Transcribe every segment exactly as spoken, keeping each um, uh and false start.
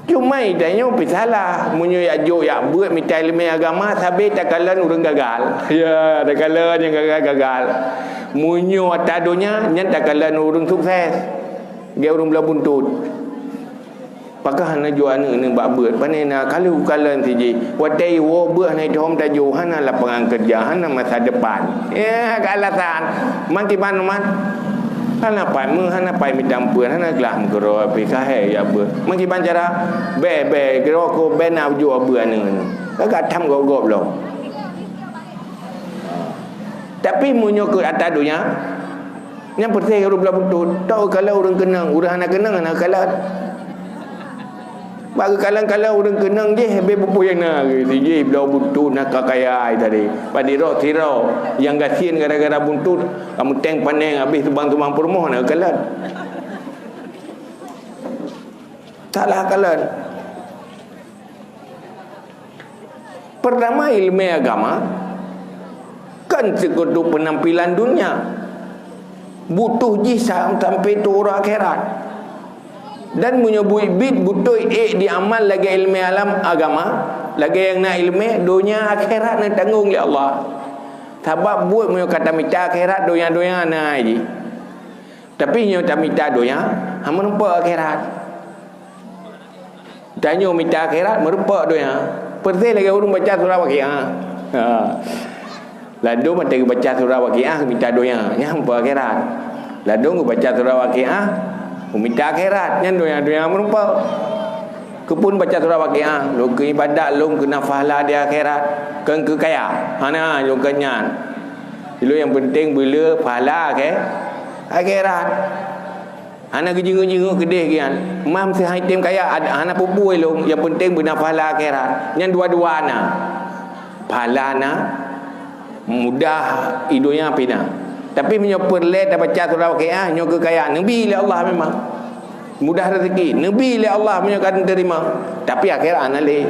Cuma tanyoe pih salah. Meunyoe jak jok jak beuet mita ileumèe agama, sabé takalon ureueng gagal. Ya, takalon nyang gagal-gagal. Meunyoe ata donya, nyan takalon ureueng sukses. Lagèe ureueng bloe buntut. Pakon hana jok aneuk-aneuk bak beuet? Pane na, ka lheueh kalon sijih. Watèe iwoe beuet hana jithom tajok, hana lapangan keureuja, hana masa depan. Ya, keu alasan. Man kiban man. Hana pat meu, hana pat mita ampeuen, hana glah meukeurok, pih ka hai jak beuet. Man kiban cara, bèe, bèe, keudroe ko bèe na jok beuet aneuk-aneuk. Ka, ka tham gob-gob lom. Tapi meunyoe keu ata donya, nyan peureséh ureueng bloe buntut. Tau geukalon ureueng keunong, ureueng hana keunong hana geukalon. Bak geukalon-kalon ureueng keunong jih, habéh peue-peue nyang na, sijih bloe buntut na ka kaya tadi. Padit rot sidroe, nyang gasien gara-gara buntut, ka meuteng paneng habéh tubang-tubang peurumoh na geukalon. Salah kalon. Pertama, ileumèe agama kon sikeutu peunampilan dunia. Butoh jih sa-, sampai tu uroe akhirat. Dan meunyoe buet biet beutôi ék jiamal lagèe ileumèe alam agama, lagèe nyang na ileumèe, donya akhirat neutanggong lé Allah. Sabab buet meunyoe ka tamita akhirat, donya-donya na jih. Tapi nyoe tamita donya, hana meurumpok akhirat. Tanyoe mita akhirat, meurumpok donya. Peureséh lagèe ureueng baca surah Waqiah. Ha. Ladôm watèe geubaca surah Waqiah, mita donya. Nyan meurumpok akhirat. Ladôm geubaca surah Waqiah, mita akhirat. Nyan donya-donya meurumpok. Keupeue baca surah Waqiah? Lôn keu ibadat, lôn keu na pahala di akhirat. Kon keu kaya. Hana, lôn kon nyan. Ilôn nyang peunteng beu le pahala akhi-, akhirat. Hana geujingeuk-jingeuk keudeh geuh nyan. Mam seuhai tem kaya, ad-, hana peue-peue lôn, nyang peunteng beu na pahala akhirat. Nyan dua-dua na. Pahala na, mudah i donya pih na. Tapi meunyoe peureulèe tabaca surah Waqiah, nyoe keu kaya, neubi lé Allah memang. Mudah rezeki, neubi lé Allah meunyoe ka neuterima. Tapi akhirat hana lé.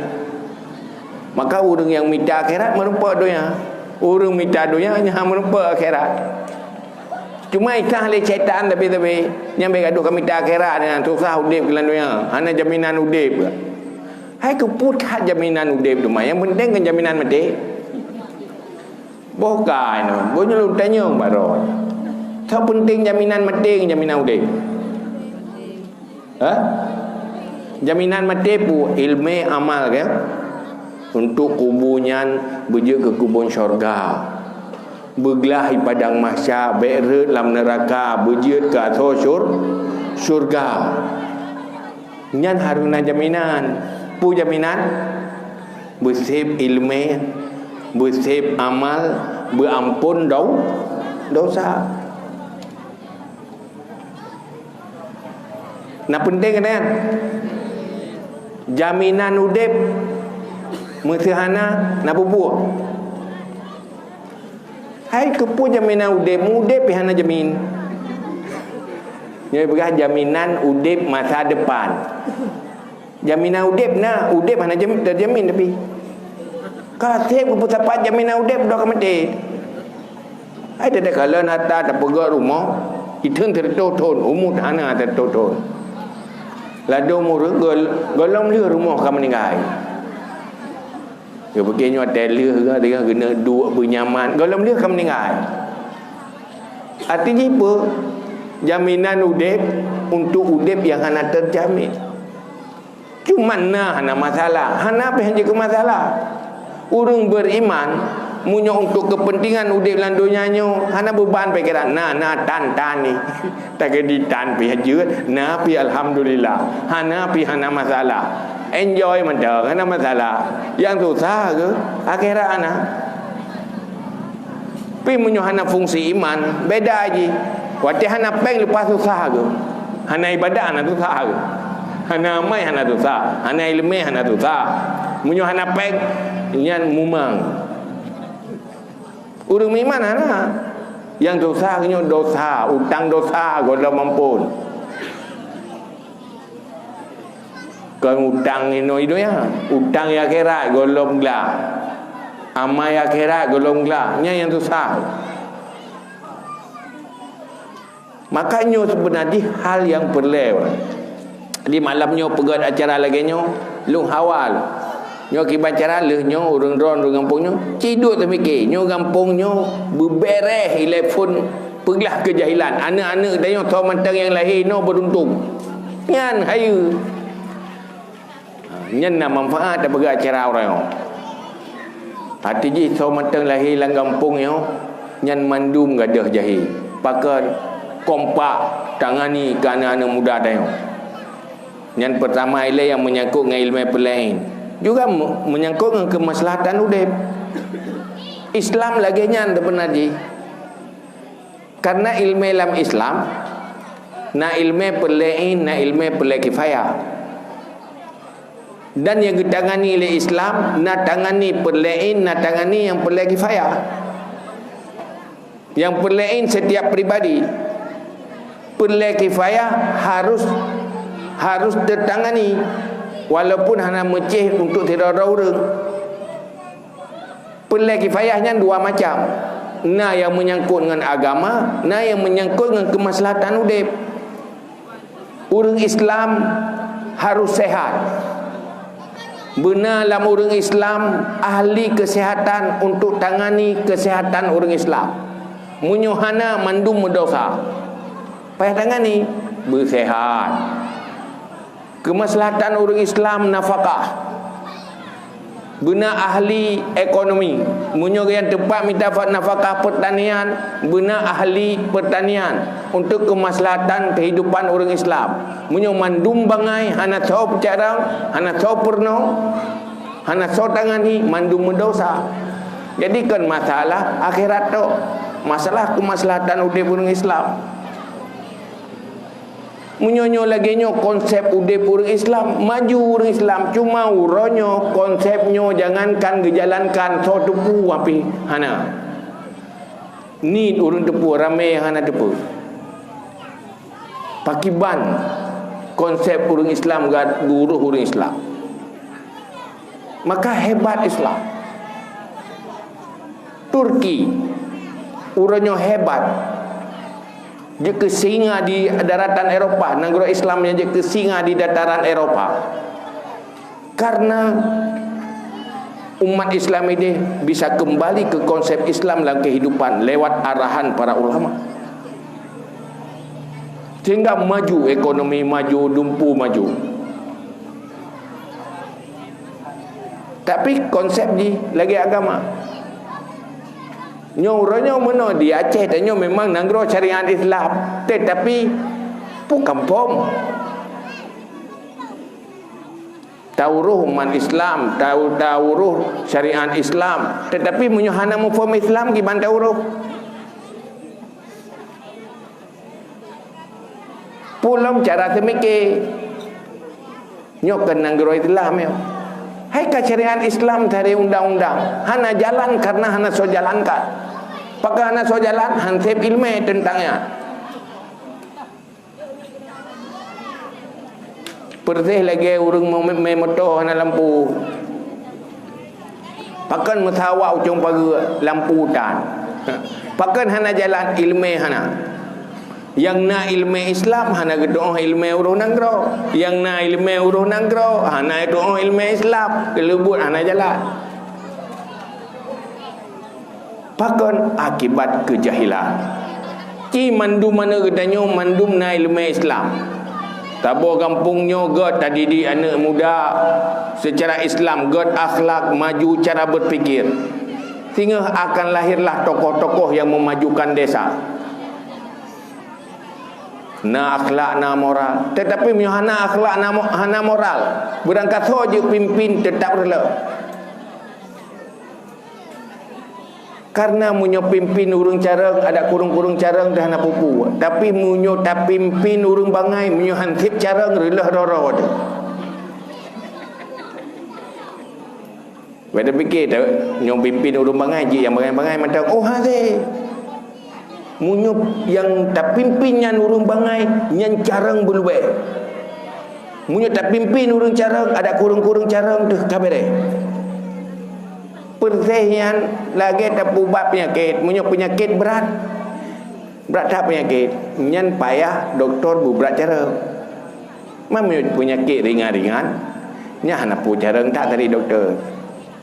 Maka ureueng nyang mita akhirat meurumpok donya. Ureueng mita donya nyan meurumpok akhirat. Cuma ikah lé syaitan tapi-tapi, nyan bèk gadoh ka mita akhirat nyan, susah udép lam donya, hana jaminan udép. Hai keupeue that jaminan udép teuma, nyang peunteng kan jaminan maté. Boh ka nyoe, boh nyoe lôn tanyong baroe. Soe peunteng jaminan maté ngon jaminan udép? Ha? Jaminan maté peue? Ileumèe amal, kan? Untuk kubu nyan beujeuet keu kubon syurga. Beuglah i padang mahsyar, bèk rhot lam neuraka, beujeuet keu asoe syur-, syurga. Nyan harôh na jaminan. Peue jaminan? Beusép ileumèe, beusép amal, beuamphon dau-, dosa. Na peunteng nyan. Jaminan udép, meuseuhana na peue-peue. Hai keupeue jaminan udép, udép pih hana jamin. Nyoe peugah jaminan udép masa depan. Jaminan udép na, udép hana jam-, terjamin tapi. Ka sép geupeusapat jaminan udép, dua ka maté. Hai teuka lôn harta tapeugöt rumoh, iteun sireutoh thon, umu hana sireutoh thon. Ladôm ureueng gol-, gohlom lheueh rumoh ka meuninggai. Geupiké nyoe watèe lheueh ka, teuka geuneuk duek beunyaman, gohlom lheueh ka meuninggai. Arti jih peue? Jaminan udép untuk udép nyang hana terjamin. Cuma na hana masalah, hana pih jeuet keu masalah. Ureueng beriman, meunyoe untuk kepentingan udép lam donya nyoe, hana beuban pikeran, na, na tan, tan ni. Takeudi tan pih jeuet, na pih alhamdulillah. Hana pih hana masalah. Enjoy mantong, hana masalah. Nyang susah keu akhirat na. Tapi meunyoe hana fungsi iman, beda jih. Watèe hana péng leupah susah geuh. Hana ibadat hana susah geuh. Hana amai hana susah, hana ileumèe hana susah. Meunyoe hana péng, nyan mumang. Ureueng meuiman hana. Nyang susah nyoe dosa, utang dosa gohlom amphon. Kon utang inoe i donya, utang i akhirat gohlom glah. Amai akhirat gohlom glah, nyan nyang susah. Maka nyoe seubeuna jih hal nyang peureulèe. Di malam nyoe peugét acara lagée nyoe, lôn hawa lôn. Nyoe kiban cara lheueh nyoe ureuëng droe ureuëng gampông nyoe, ci duek teumike, nyoe gampông nyoe beubereh ilée phon peuglah keujahilan. Aneuëk-aneuëk tanyoe tho mantong nyang lahé inoe beuruntung. Nyan hayeue. Ha, nyan na manfaat tapeugah acara uroe nyoe. Até jih tho mantong lahé lam gampông nyoe, nyan mandum gadôh jahé. Pakon? Kompak tangani keu aneuëk-aneuëk muda tanyoe. Nyan peurtama ilée nyang meunyangkot ngon ileumé peulaén. Juga me-, meunyangkot ngon keumaslahatan udeb. Islam lagée nyan teupeuna jih. Karena ileumé lam Islam, na ileumé peulaén, na ileumé peulée kifayah. Dan nyang geutangani lé Islam, na tangani peulaén, na tangani nyang peulée kifayah. Nyang peulaén setiap pribadi. Peulée kifayah harus, harus teutangani, walaupun hana meucéh untuk sidroe-droe ureuëng. Peulée kifayah nyan dua macam. Na nyang meunyangkot ngon agama, na nyang meunyangkot ngon keumaslahatan udeb. Ureuëng Islam harus sehat. Beuna lam ureuëng Islam ahli keusehatan untuk tangani keusehatan ureuëng Islam. Meunyoe hana, mandum meudosa. Payah tangani, beuseuhat. Keumaslahatan ureuëng Islam nafakah. Beuna ahli ekonomi. Meunyoe nyang teumpat mita fa-, nafakah peurtanian, beuna ahli peurtanian untuk keumaslahatan keuhidupan ureuëng Islam. Meunyoe mandum bangai hana soe peucarang, hana soe peurunoe, hana soe tangani, mandum meudosa. Jadi kon masalah akhirat tok, masalah keumaslahatan udeb ureuëng Islam. Meunyoe nyoe lagée nyoe konsep udeb ureuëng Islam, maju ureuëng Islam. Cuma uroe nyoe konsep nyoe jangankan geujalankan, soe teupeu pih hana. Niet ureuëng teupeu, ramé nyang hana teupeu. Pakiban konsep ureuëng Islam geuurôh ureuëng Islam. Maka hebat Islam. Turki, uroe nyoe hebat. Jeuet keu singa di daratan Eropa, nanggroe Islam nyang jeuet keu singa di dataran Eropa. Karena umat Islam ini bisa kembali ke konsep Islam dalam kehidupan lewat arahan para ulama. Sehingga maju ekonomi, maju dumpu, maju. Tapi konsep jih lagée agama. Nyoe uroe nyoe meunoe di Aceh, tanyoe memang nanggroe syariat Islam, tetapi pun kampung. Tauroh umat Islam, tau-, tauroh syariat Islam, tetapi meunyoe hana muphom Islam, kiban tauroh? Pulom cara seumike. Nyoe keu nanggroe Islam nyoe. Hai ka syariat Islam dari undang-undang. Hana jalan karena hana soe jalankan. Pakon hana soe jalan, hanseb ileumé teuntang nyan. Persis lagée ureuëng mé-, mé moto hana lampu. Pakon meusawa ucong pageue lampu tan. Pakon hana jalan ileumé hana. Nyang na ileumé Islam hana geutuoh ileumé uroh nanggroe. Nyang na ileumé uroh nanggroe hana geutuoh ileumé Islam. Keuleubut hana jalan. Pakon? Akibat keujahilan. Ci mandum aneuk geutanyoe mandum na ileumé Islam. Saboh gampông nyoe gét tadidik aneuk muda seucara Islam, gét akhlak, maju cara beupikir. Singoh akan lahirlah tokoh-tokoh nyang meumajukan desa. Na akhlak, na moral. Tetapi meunyoe hana akhlak, na mo-, hana moral, beurangkasoe jeuet pimpin, teutap reuloh. Karena meunyoe pimpin ureuëng carông, adak kureueng-kureueng carông teuh hana peue-peue. Tapi meunyoe tapimpin ureuëng bangai, meunyoe hanseb carông, reuloh roro teuh. Bèk tapike teuh, nyoe pimpin ureuëng bangai, jih nyang bangai-bangai mantong. Oh, hase! Meunyoe nyang tapimpin nyan ureuëng bangai, nyan carông beulubèe. Meunyoe tapimpin ureuëng carông, adak kureueng-kureueng carông teuh ka bèrèh. Perses nyan lagèe tapeuubat peunyakét. Meunyoe peunyakét brat, brat that peunyakét, nyan payah dokto beubrat carông. Meunyoe peunyakét ringan-ringan, nyan hana peue carông that dari dokto.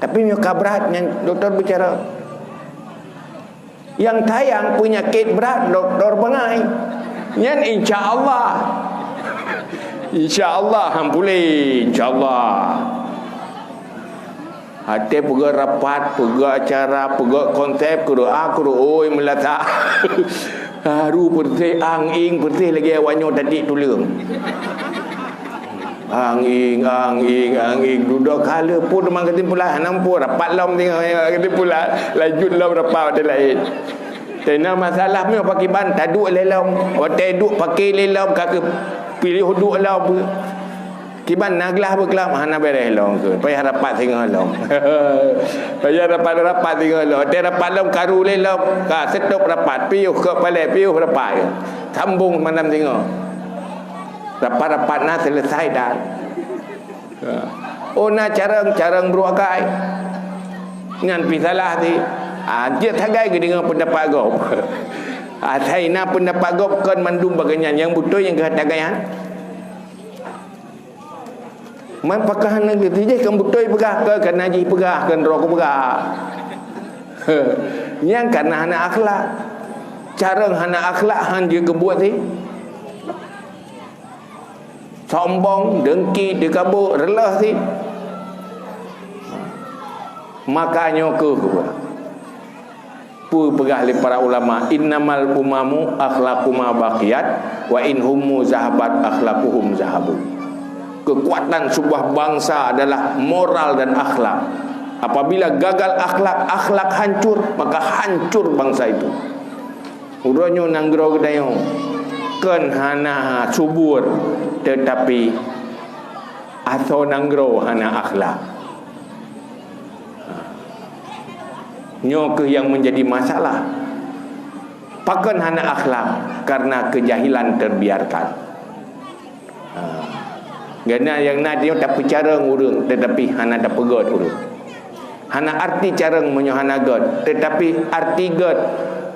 Tapi meunyoe ka brat, nyan dokto beucarông. Nyang sayang peunyakét brat, dokto bangai. Nyan insya Allah. Insya Allah, han puléh, insya Allah. Até peugah rapat, peugah acara, peugah konsep, keureuk a, keureuk oi meulatak. Haru peureséh, ang-ing peureséh lagèe awak nyoe tadi tuleueng. Ang-ing, ang-ing, ang-ing. Dudoe ka lheueh pun teuma keutimpulan, hana muphom rapat lom singoh keutimpulan. Lanjut lom rapat watèe laén. Teuma masalah meunyoe pakiban taduek lé lom. Watèe duek paké lé lom, ka keuh piôh duek lom. Kiban na glah beuklam, hana bèrèh lom keuh. Payah rapat singoh lom. Payah rapat-rapat singoh lom. Watèe rapat lom, karu lé lom. Ka seutôp rapat, piôh keu palèe, piôh rapat. Sambông malam singoh. Rapat-rapat na seuleusai dan. Oh, na carông, carông brôk akai. Nyan pih salah ti. Ah, jeuet sagai geudeungoe peundapat gob. Asai na peundapat gob kon mandum bak geuh nyan, nyang beutôi nyang geuh tagai nyan. Man pakon hana geutijih kon beutôi peugah, kon kana jih peugah, kon droe kupeugah. Nyan kana hana akhlak. Carông hana akhlak han jeuet keu buet ti. Sombong, dengki, teukabô, reuloh sit. Maka nyoe keuh peue peugah lé para ulama, "Innamal umamu akhlaquhuma baqiyat, wa in hummu zahabat akhlaquhum zahabu." Keukuatan sebuah bangsa adalah moral dan akhlak. Apabila gagal akhlak, akhlak hancur, maka hancur bangsa itu. Uroe nyoe nanggroe geutanyoe kon hana subur, teutapi asoe nanggroe hana akhlak. Nyoe keuh nyang menjadi masalah. Pakon hana akhlak? Karena kejahilan terbiarkan. Ha. Gana nyang na nyoe tapeucarông ureueng, teutapi hana tapeugöt ureueng. Hana arti carông meunyoe hana göt, teutapi arti göt,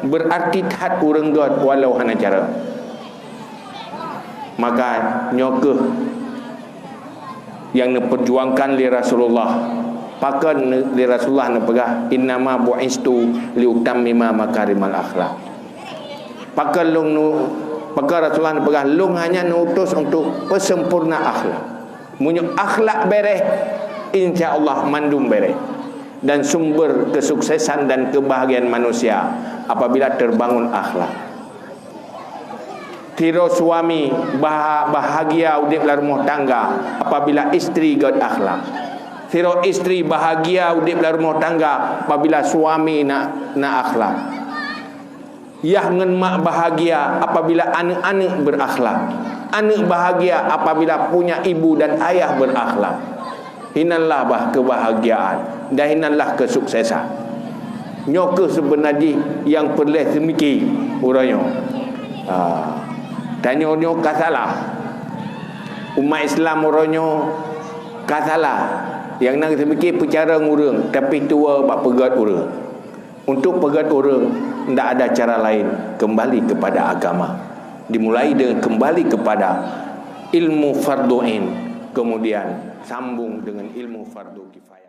beurarti that ureueng göt walau hana carông. Maka nyoe keuh nyang neupeujuangkan lé Rasulullah. Pakon ne-, lé Rasulullah neupeugah, "Innama bu'istu liutammima makarimal akhlak." Pakon lôn nu-, pakon Rasulullah neupeugah, "Lôn hanya neuutus untuk peusempurna akhlak." Meunyoe akhlak bèrèh, insya Allah mandum bèrèh. Dan sumber kesuksesan dan kebahagiaan manusia apabila terbangun akhlak. Sidroe suami bah-, bahagia udép lam rumoh tangga apabila istri göt akhlak. Sidroe istri bahagia udép lam rumoh tangga apabila suami na, na akhlak. Yah ngon mak bahagia apabila aneuk-aneuk berakhlak. Aneuk bahagia apabila punya ibu dan ayah berakhlak. Hinanlah bah kebahagiaan dan hinanlah kesuksesan. Nyoe keuh seubeuna jih nyang peureulèe seumiki uroe nyoe. Ha. Tanyoe nyoe ka salah. Umat Islam uroe nyoe ka salah. Nyang na seumiki peucarông ureueng, tapi tuwoe bak peugöt ureueng. Untuk peugöt ureueng, ndak ada cara lain, kembali kepada agama. Dimulai dengan kembali kepada ilmu fardu ain, kemudian sambung dengan ilmu fardu kifayah.